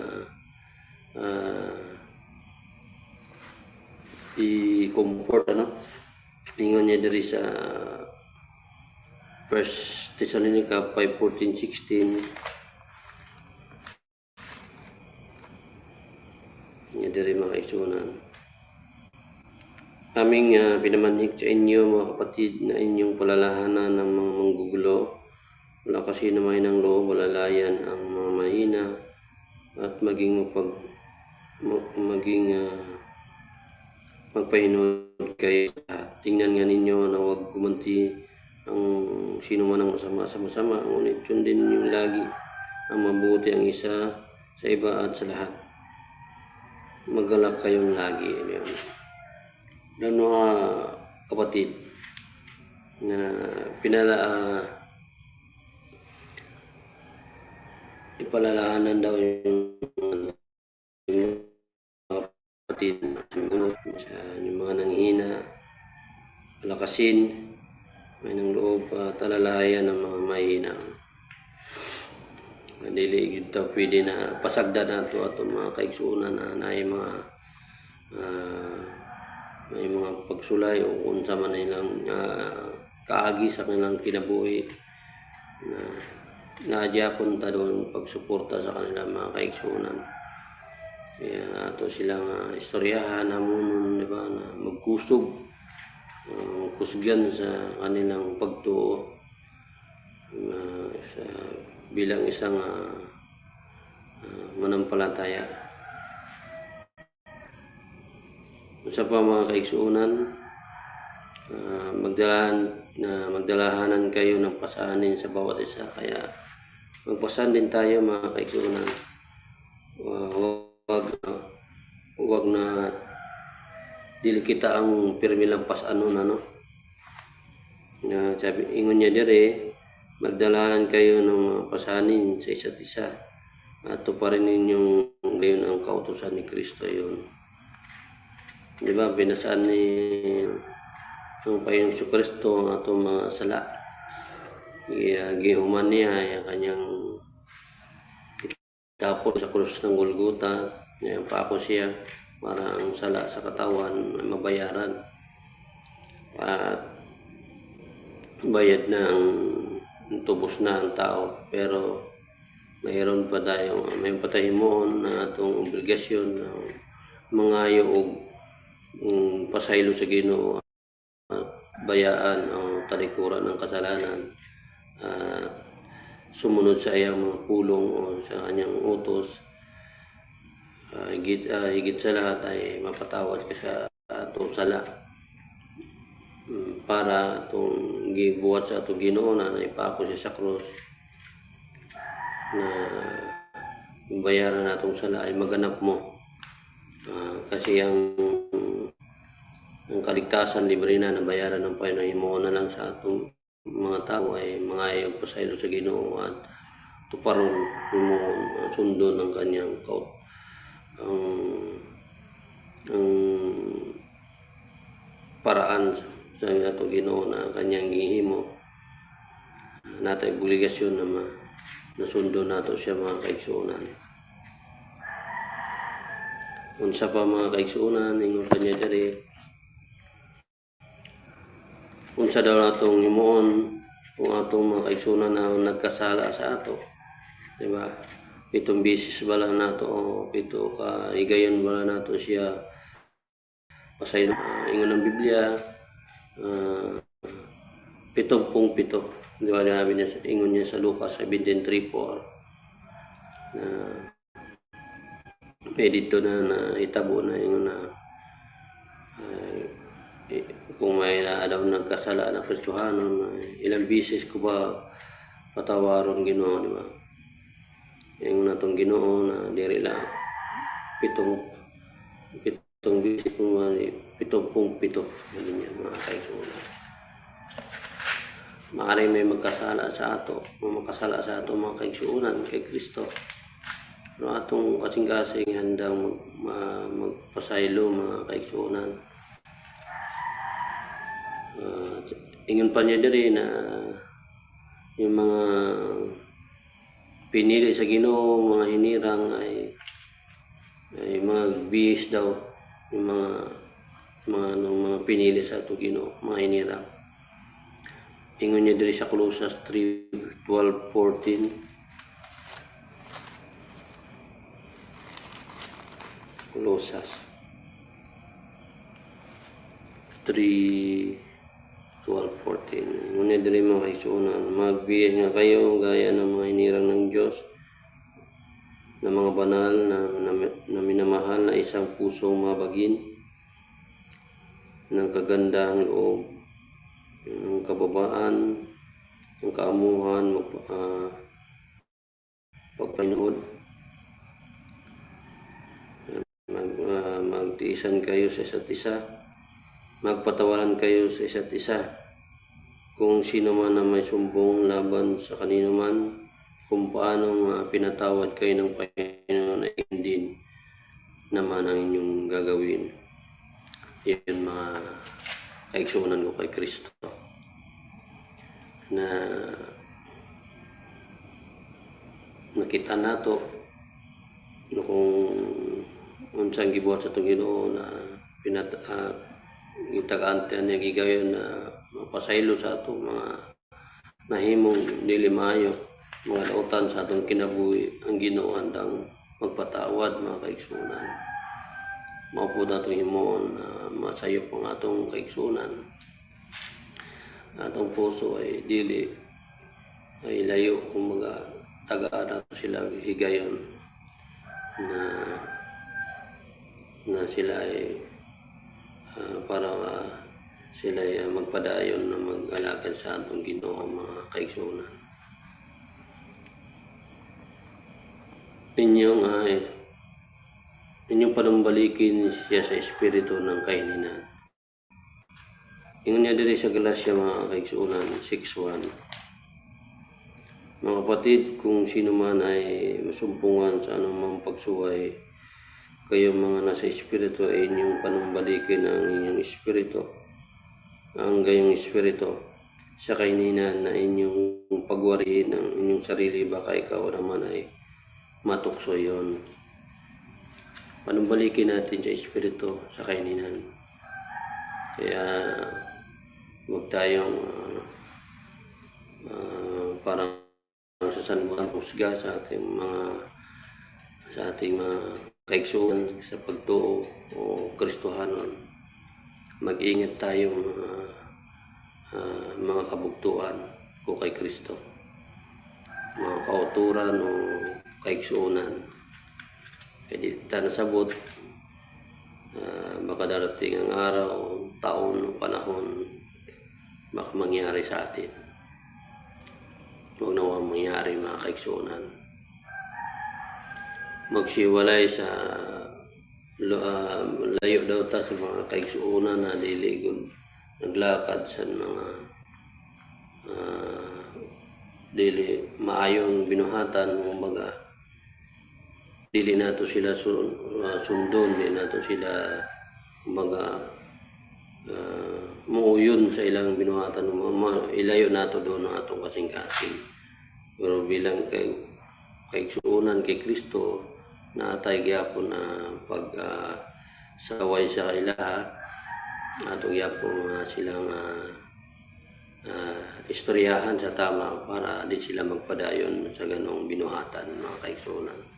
i-comfort, ano. Ingon niya diri sa 1 Thessalonica 5:14-16 niya diri, mga kaigsuonan. Aming pinamanhik sa inyo, mga kapatid, na inyong palalahanan ng mga manggugulo. Wala kasi na may ng loob, alalayan ang mga mahina at maging magpahinod kayo sa lahat. Tingnan nga ninyo na huwag gumanti ang sino man ang masama sa masama, ngunit sundin ninyo lagi ang mabuti ang isa sa iba at sa lahat. Magalak kayong lagi. Yun. Doon, mga kapatid, na pinala ipalalahanan daw yung mga kapatid sa yung mga nanghina, palakasin may ng loob at alalayan ng mga mahina. Dili gyud ta pwede na pasagda nato atong mga kaigsuonan na naay mga may mga pagsulay o unsa man ilang kaagi sa kanilang kinabuhi na naadya ta doon pagsuporta sa kanilang mga kaigsuonan. Kaya ato silang istoryahan hamunon, di ba, na magkusog, kusgan sa kanilang pagtuo sa bilang isang manampalataya. Sa pa, mga kaigsuonan, magdalahanan kayo ng pasanin sa bawat isa. Kaya magpasan din tayo, mga kaigsuonan. Wag na dili kita ang pirmi lang pasanon, ano. Na sabi ingon niya dire, magdalahan kayo ng mga pasanin sa isa't isa at tuparin ninyong gayon ang kautusan ni Kristo. Yun. Di ba, binasaan ni ng Panginoong Kristo ang atong mga sala. Gihuman niya ang kanyang tapos sa krus ng Golgota, ngayon pa ako siya para ang sala sa katawan ay mabayaran. At bayad na ang tubos na ang tao. Pero mayroon pa tayo himuon na atong obligasyon na mangayo og pasaylo sa Ginoo at bayaan ang talikuran ng kasalanan at sumunod sa iyang mga pulong o sa kanyang utos. Higit sa lahat ay mapatawad ka sa atong sala para atong gibuhat sa atong Ginoo na naipako siya sa krus na bayaran natong sala ay maganap mo. Kasi ang kaligtasan libre na, nabayaran ng Panginoon. Himuon na lang sa atong mga tao ay mga ayaw pasaylo sa Ginoo at tuparon, himuon, sundon ang kanyang kaut ang paraan sa atong Ginoo na kanyang gihimo. Natay obligasyon na nasundo nato siya, mga kaigsuonan. Unsa pa, mga kaigsuonan, ingon pa niya diri, unsa daw natong himuon kung atong mga kaigsuonan na nagkasala sa ato, di ba? 7 beses bala nato o 7 ka higayon bala nato siya pasaylo? Ingon ng Biblia, 77, di ba? Sabi niya, ingon niya sa Lucas 17:3-4 na may dito na na itabo na ingon na kung may naa daw nagkasala na Kristohanon, ilang beses ko ba patawaron, Ginoo, di ba? Ingon natong Ginoo na diri lang 7 beses, kung 77. Sabi niya, mga kaigsuonan. Maaring may magkasala sa ato, may makasala sa ato, mga kaigsuonan kay Kristo. Pero atong kasing-kasing handang magpasaylo, mga kaigsuonan. Ingon pa niya diri na yung mga pinili sa Ginoo, mga hinirang ay mga bihis daw, yung mga Mga anong mga pinili sa ato Ginoo, mga hinirang. Ingon niya diri sa Colosas 3:12, 14. Colosas 3:12, 14. Ingon niya diri, mga kaigsuonan, magbihis nga kayo gaya ng mga hinirang ng Diyos na mga banal na minamahal, na isang pusong mabagin ng kagandahang loob, ng kababaan, ng kaamuhan, pagpanood, magtiisan kayo sa isa't isa, magpatawaran kayo sa isa't isa. Kung sino man na may sumbong laban sa kanino man, kung paano pinatawad kayo ng Panginoon ay din naman ang inyong gagawin. Yun, mga kaigsuonan ko kay Kristo, na nakita nato no kung unsang gibuhat sa atong Ginoo na gitagaan niya gigayon na mapasaylo sa atong mga nahimong dili maayo, mga dautan sa atong kinabuhi. Ang Ginoo handang magpatawad, mga kaigsuonan. Mao po atong himuon na masayop ang atong kaigsuonan. Atong puso ay dili ay layo, kumbaga tagaan nato sila higayon na sila ay para sila ay magpadayon na mag-alagad sa atong Ginoo, mga kaigsuonan. Inyong panumbalikin siya sa espiritu ng kahininaan. Ingon niya diri sa Galatia, mga kaigsuonan, 6:1. Mga kapatid, kung sino man ay masumpungan sa anumang pagsuway, kayo mga nasa espiritu ay inyong panumbalikin ang inyong espiritu, ang gayong espiritu, sa kahininaan na inyong pagwariin ang inyong sarili, baka ikaw naman ay matukso yon. Panumbalikin natin sa espiritu, sa kahininaan. Kaya huwag tayong parang sa sanbutan husga sa ating mga kaigsuonan sa pagtuo o Kristohanon. Mag-ingat tayo, mga kabugtuan ko kay Kristo, mga kauturan o kaigsuonan. Kaya di ta nasabot, baka darating ang araw, taon o panahon, baka mangyari sa atin. Huwag nawa mangyari, mga kaigsuonan. Magsiwalay sa layo daw ta sa mga kaigsuonan na dili gud naglakad sa mga dili maayong binuhatan, kumbaga dili nato sila sundon, dili nato sila kumbaga muuyon sa ilang binuhatan, ilayo nato doon ang atong kasing-kasing. Pero bilang kay kaigsuonan kay Kristo, naatay gyapon na pag saway sa ilaha, atong gyapon silang istoryahan sa tama para di sila magpadayon sa ganong binuhatan, mga kaigsuonan.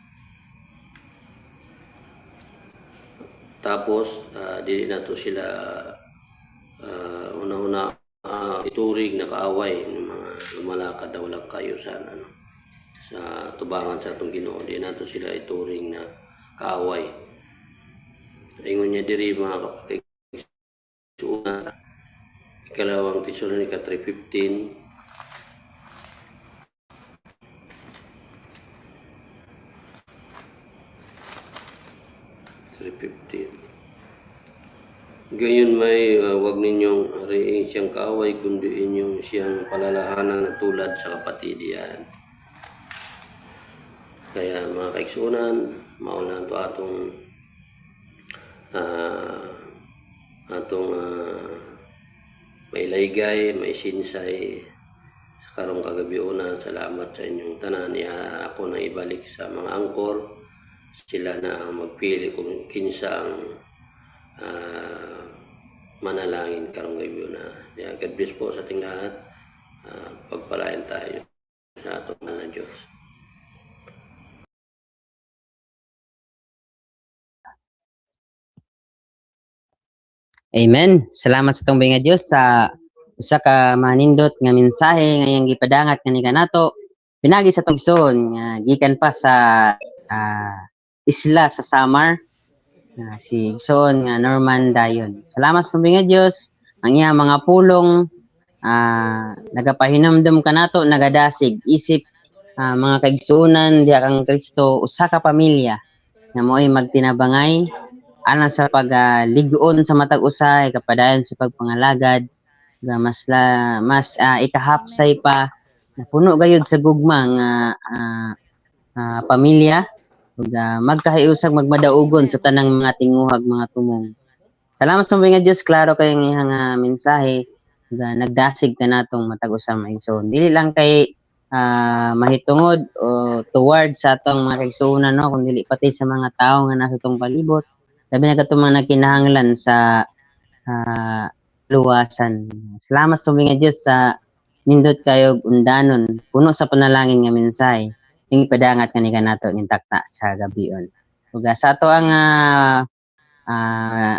Tapos dili nato sila una-una ituring na kaaway ng mga lumalakad na walang kayusan, ano, sa tubangan sa atong Ginoo. Di nato sila ituring na kaaway. Ingon niya diri, mga kaigsuonan, Ikalawang Tesalonika 3:15. 3:15. Gayon may wag ninyong ariing siyang kaaway, kundi inyong siyang palalahanan na tulad sa kapatid yan. Kaya mga kaigsuonan, mauna to atong atong mailaygay, maisinsay sa karong kagabi una. Salamat sa inyong tanan. Ako na ibalik sa mga angkor. Sila na ang magpili kung kinsa ang Manalangin karong gabi na. Yeah, God bless po sa ating lahat. Pagpalain tayo sa atong mahal na Diyos. Amen. Salamat sa atong nga Dios sa usa ka manindot nga mensahe nga iyang gipadangat kani kanato pinagi sa atong igsoon nga gikan pa sa isla sa Samar, si igsoon nga Norman Dayon. Salamat sa atong nga Dios, ang iyang mga pulong nagapahinumdum kanato, nagadasig isip mga kaigsuonan diha kang Kristo, usa ka pamilya nga mo'y magtinabangay alang sa pag-ligoon sa matag usa, ikapadayon sa pagpangalagad nga mas ikahapsay pa, napuno gayud sa gugma nga pamilya ug magkahiusag, magmadaugon sa tanang mga tinguhag, mga tumong. Salamat sa mga Dios, klaro kay ang iyang mensahe nga nagdasig kanatong matag usa, mga igsoon. Dili lang kay mahitungod o toward sa atong mga kaigsuonan, no, kun dili pati sa mga tawo nga nasa atong palibot, labi na katong mga nagkinahanglan sa luwasan. Salamat sa mga Dios sa nindot kayo undanon, puno sa panalangin nga mensahe ing ipadangat kani kanato ning takna sa gabion. Ug sa ato ang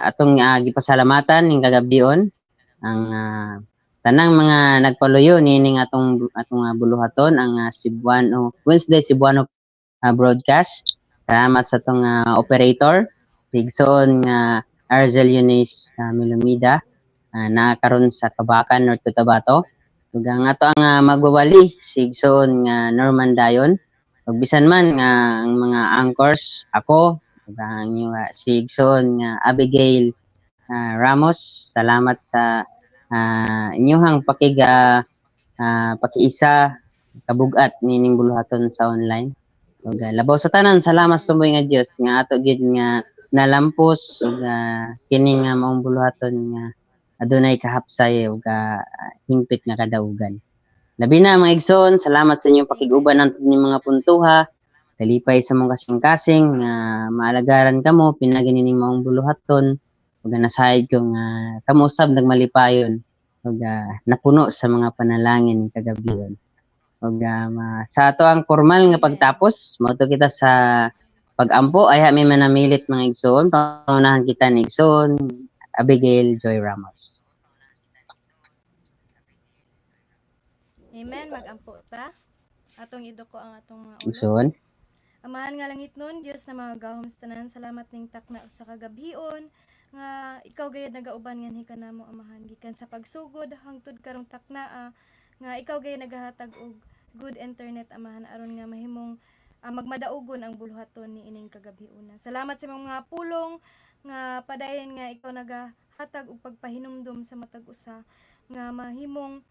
atong gipasalamatan ning kagabion ang tanang mga nagpaluyo niining atong atong buluhaton, ang Cebuano Wednesday Cebuano broadcast. Salamat sa atong operator, si igsoon nga Arzel Eunice Milumida, naa karon sa Kabakan, North Cotabato. Ug ang ato ang magwawali, si igsoon nga Norman Dayon. Ug bisan man nga ang mga anchors, ako ug ang inyong, si igsoon nga Abigail Ramos. Salamat sa inyuhang pakiisa kabugat nining buluhaton sa online. Ug labaw sa tanan, salamat sa nga Dios nga ato gid nga nalampos ug kini nga maong buluhaton nga adunay kahapsay ug hingpit nga kadaugan. Labi na, mga igsoon, salamat sa inyong pakig-uban ng inyong mga puntuha. Kalipay sa mong kasing-kasing nga maalagaran kamo pinagi nining maong buluhaton ug nasayod ko nga kamo usab nagmalipayon ug napuno sa mga panalangin kagabion. Ug sa ato ang formal nga pagtapos, moadto kita sa pag-ampo. Ayha may manamilit, mga igsoon. Pangunahan kita ni igsoon Abigail Joy Ramos. Amen. Mag-ampo ta. Atong iduko ang atong mga ulo. Igsoon. Amahan nga langitnon, Dios na mga gahom sa tanan, salamat ning takna sa kagabhion nga ikaw gayud nagauban nganhi kanamo, Amahan, gikan sa pagsugod hangtod karong takna nga ikaw gayud nagahatag og good internet, Amahan, aron nga mahimong magmadaugon ang buluhaton ni ining kagabhiona. Salamat sa imong mga pulong nga padayon nga ikaw nagahatag og pagpahinumdom sa matag usa nga mahimong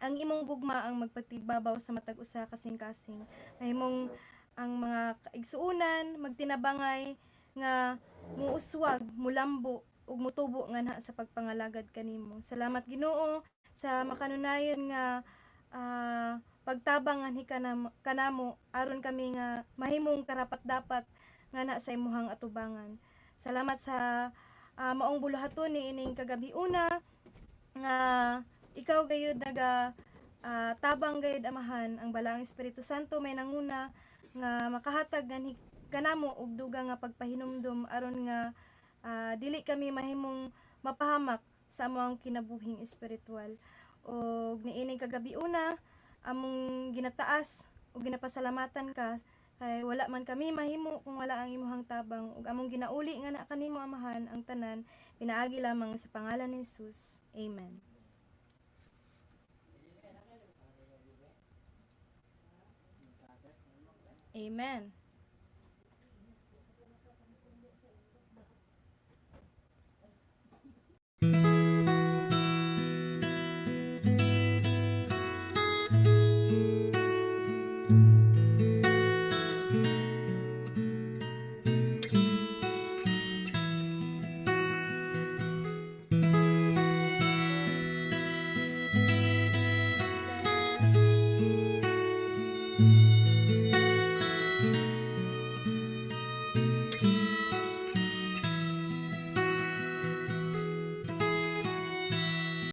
ang imong gugma ang magpatibabaw sa matag usa kasing-kasing. Mahimong ang mga kaigsuonan magtinabangay nga muuswag, mulambo ug mutubo nganha sa pagpangalagad kanimo. Salamat, Ginoo, sa makanunayon nga pagtabang nganhi kanamo aron kami nga mahimong karapat-dapat nganha sa imuhang atubangan. Salamat sa maong buluhaton ni ining kagabiuna nga ikaw gayud naga tabang gayud, Amahan, ang Balaang Espiritu Santo may nanguna nga makahatag nganhi kanamo og dugang nga pagpahinumdom aron nga dili kami mahimong mapahamak sa among kinabuhing espiritual. Og niining kagabiuna, among ginataas ug ginapasalamatan ka kay wala man kami mahimo kung wala ang imuhang tabang, ug among ginauli nga na kanimo, Amahan, ang tanan pinaagi lamang sa pangalan ni Jesus. Amen. Amen.